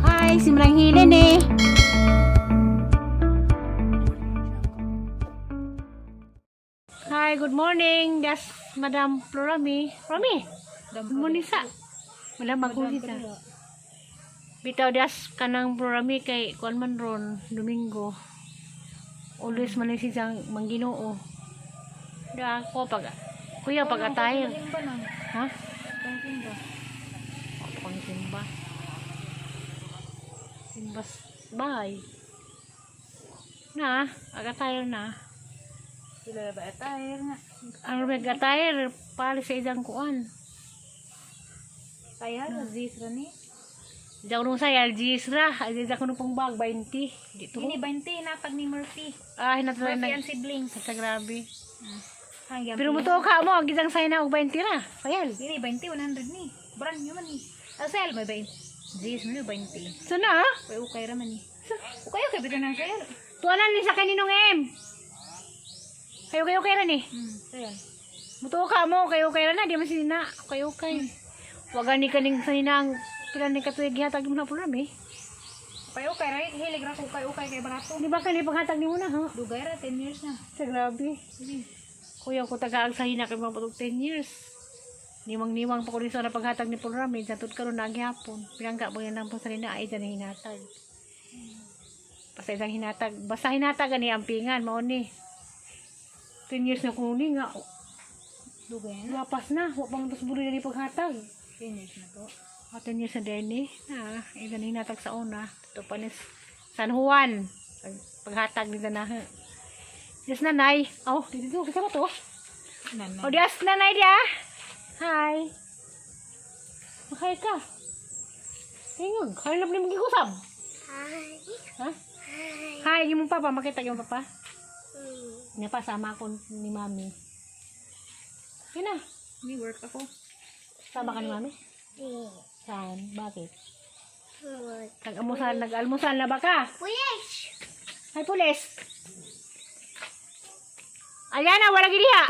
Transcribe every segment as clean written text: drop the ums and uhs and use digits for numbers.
Hi, si Manang Hilen eh. Hi, good morning. That's Madam Florami. Rami, good morning sa. Madam ako sa. Bitaw das kanang Florami kay kuan man ron Domingo. Always man si siyang mangginoo. Da ako pag kuya pag attire. Ha? Ako ni Simba. Simba bahay. Na, aga tayo na. Sila ba attire nga? Ang mag-attire, pali sa isang kuan. Kaya Aziz ra ni. Diyan ko nung saya, LGs ra. Ay, diyan ko nung pang bag, 20. Dito. Ini 20 natag ni Murphy. Ah, hinatala Murphy na. and siblings. Sa grabe. Hanggang Pero mo to ka mo, ang gisang saya na og 20 ra. Sayal. Dili 20 100 ni. Brand new man ni. Asel may 20. Aziz man ni 20. So na, ah. Kay ukay ra man ni. Ukay okay bitaw nang sayal. Tuanan ni sa kaninong M. Kayo kayo kayo ra ni. Sayal. Mutuo ka mo, kayo kayo ra na, di man sinina. Kayo kay. Wag ni kaning sanina ang pila ni katuig gihatag mo na program eh. Ukay ukay ra hilig ra ko ukay ukay kay barato. Di ba kani paghatag nimo na ha? Dugay ra 10 years na. Sa grabe. Sige. Kuya ko tagaag sa hina kay mga patog 10 years. Niwang-niwang pa ko rin sa paghatag ni program eh. Satod karon na gihapon. Pinangga mo yan ang pasarina ay dyan ang hinatag. Basta isang hinatag. Basta hinatag ani ang pingan mao ni. 10 years na ko ni nga. Dugay na. Lapas na. Wa pa man tos buri ni paghatag. 10 years na to. O, 10 years na din eh. Na, ilan hinatag sa una. Ito pa ni San Juan. Paghatag ni na. Yes, nanay. Oh, dito, kasama to. Nanay. O, dias, nanay dia. Hi. Makay ka. Tingog, kaya na pala magkikusab. Hi. Ha? Hi. Hi, yung mong papa. Makita yung papa. Napasama ako ni mami. Yun na. Ni work ako. Sama ka ni mami? Yeah. Saan? Bakit? What? Nag-almusal, nag-almusal na ba ka? Pulis. Ay, pulis. Ayan na, wala giliha.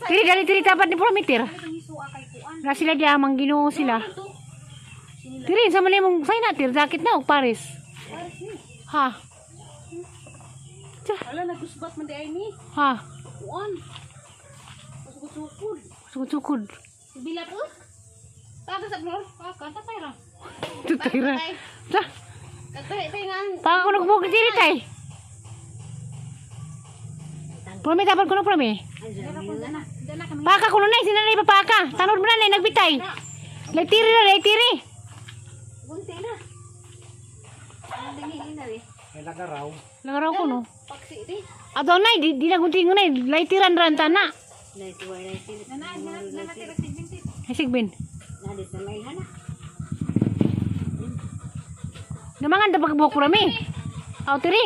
Tiri, dali, tiri, tapat ni Prometer. Na sila diya, mangginoo sila. Tiri, sa mali mong, say na, tir, jacket na, og pares. Ha? Tsa, Ala nagusbat man di ay ni. ha? Kuan. Sukod-sukod. Sukod-sukod. Bila po? Taga sa floor. Ah, kanta tayo ra. Tutira. Tsa, Katay tayo nga. baka ko nagbukid diri tay. Promi, tapat ko na, Promi. Paka ko na, sinanay pa paka. Tanod mo na, nay, nagbitay. Lay tiri na, lay tiri. Gunti na. Ang dingin na eh. May lagaraw. Nagaraw ko, no? Paksi di. Ato nay, di na gunting ko nay, lay tiran ran tana. Nana, nana, nana tira si Binti. Ay, sigbin. Namangan da pagbuhok ko rami. Aw, tiri.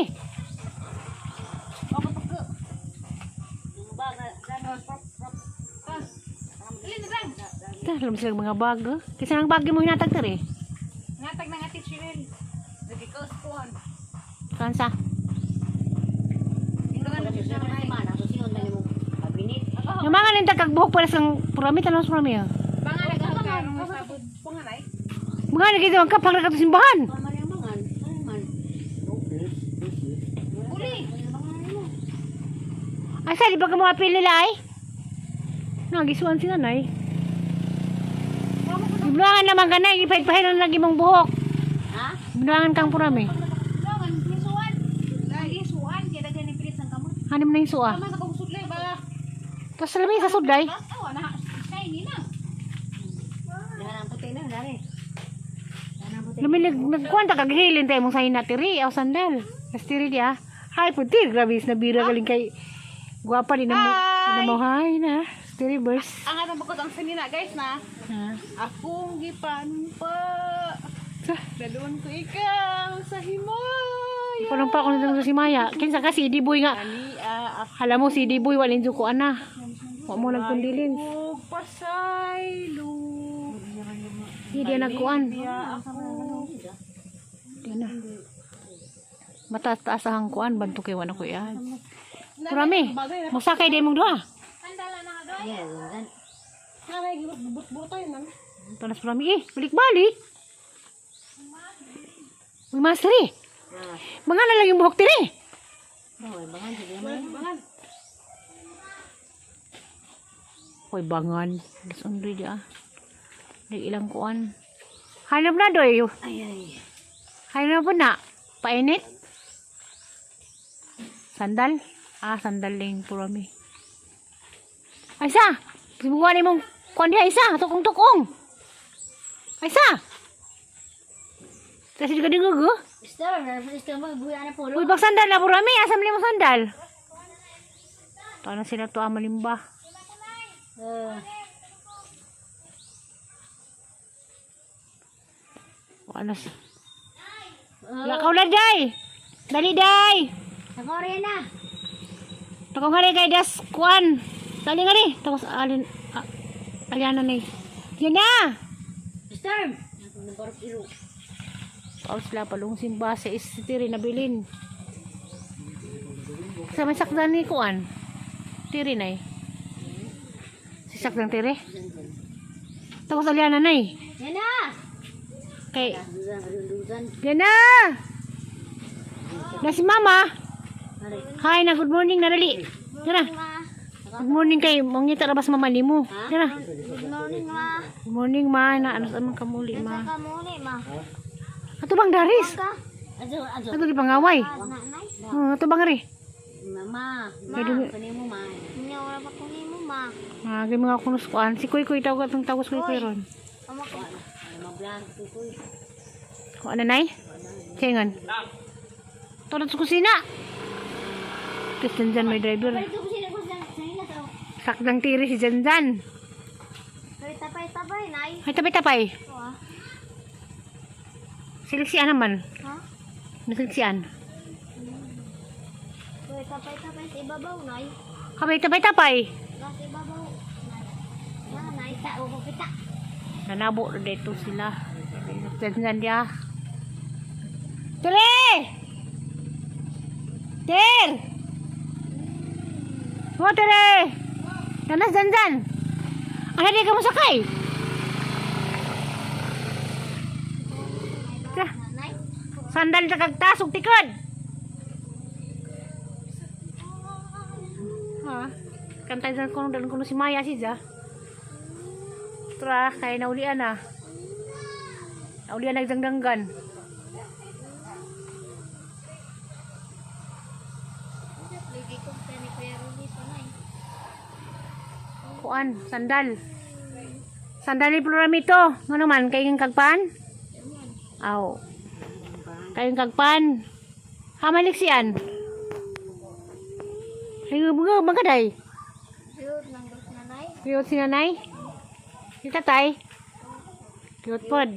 Dili na lang. Ta, alam sila mga bag. Eh. Kasi nang bag mo hinatag tiri. Ngatag na nga ti Chirel. Lagi ko kuan. Kansa. Namangan yung tagkagbuhok para sa purami, tanong sa purami. Ah. Panganay ka karong sabod. Panganay. Mga nagito ang kapag nakatusimbahan. Uli. Ay, sa, di ba ka mga apil nila ay? Nagisuan si nanay. Ibnuangan naman ka na, ipahit-pahit na lagi mong buhok. Ha? Ibnuangan kang purami. Lawan, isuan. Lagi isuan kay daghan ni pilit sang kamot. Hanim na yung suwa. Tama sa kong sudlay ba? Tapos alam mo yung sa sudlay. Awa na shiny na. Lumilig, nagkwanta kag hilin tayo mong sahin na tiri, aw sandal. Tas tiri diya. Hi, putir, grabe is nabira galing kay guwapa din na mo. Di na mo, hi na. Tiri, verse. Ang atong bakot ang sinina guys na. Ha? Akong gipanumpa. Dalon ko ikaw sa himaya. Parang pa ako nito si Maya. Kinsa ka si Diboy nga. Ani ah, Hala mo si Diboy walin ko ana. Wa mo nagkundilin. ako pasaylo. Hindi dia nagkuan. Biya ako. Di na. Mataas-taas ang kuan banto kay wala ko yan. Kurami. Musakay day mong duha. Andala na ka doy. Yeah, gan. Tunas kurami eh. Balik-balik. Uy, masri. Mga na lang yung buhok tiri. Bawal bangan sige man. Uy, bangan. Las undoy di ah. Nag ilang kuan. Hanap na doy. Ay ay. Hanap po na. Painit. Sandal. Ah, sandal lang purami. Ay, isa! Sibukan ni mong kuan diha, isa! Tukong-tukong! Ay, isa! Kasi ka dingugo. Star, star mo buya na pulo. Uy, bag sandal na purami. Asam mo sandal. Ito na sila to malimba. Wala na. Lakaw na, day! Dali, day! Nakore na. Takong hari kay das kuan. Dali nga ni. Tapos alin aliana ni. Yan na. Storm. Nabarok iro. Tapos sila palung simba sa istiri na bilin. Sa may sakdan ni kuan. Tiri na eh. Si sakdan tiri. Tapos aliana na eh. Yan na. Kay Duzan, duzan. yan na. Na si mama. Are. Hi na, good morning na dali. Yan na. Good morning kay mangita ra ba sa mama nimo? Yan na. Good morning, ma. Good morning ma, na ano sa man kamuli ma. Kamuli, ma. Ato bang daris? Ka? Ajo, ajo. Ato di pangaway. Nanay. Oh, ato bang ri? Mama, ma, Kay dumi- kunin mo, ma. Nya wala pa kunin mo, ma. Ah, kay mga kunos kuan. Si Kuy Kuy tawag atong tawag Kuy Kuy ron. Ama ko. Ma-vlog kuy. Kuan na nay? Tingan. Tulad sa kusina. Tapos Janjan may driver. Balik ko sila ko sa ila sa. Sakdang tiri si Janjan. Kay tapay tapay nay. Ay, tapay-tapay. Oh, ah. Siliksian naman. Ha? Nasiliksian. Kay tapay tapay sa ibabaw nay. Kamay tapay-tapay. Sa ibabaw. Nay. Na nay ta ko kita. Nanabo na dito sila. Janjan dia. Tere! Ter! Mo tere! Nanas Janjan! Ano di ka mo sakay? Tara. Nanay. Sandal sa kagtas ug tikod. Ha? Kantay sa kuno dalon kuno si Maya si Ja. Tara, kay naulian na. Naulian nagdangdanggan. Lagi ko sa ni Kuya Ruby pa nay. Kuan, sandal. Sandal ni Pluramito. Ngano man kay kagpan? Aw. Kayong kagpan. Hamaliksian. Ay, mga magaday. Sure nang dos nanay. Cute si nanay. Si tatay. Cute pod.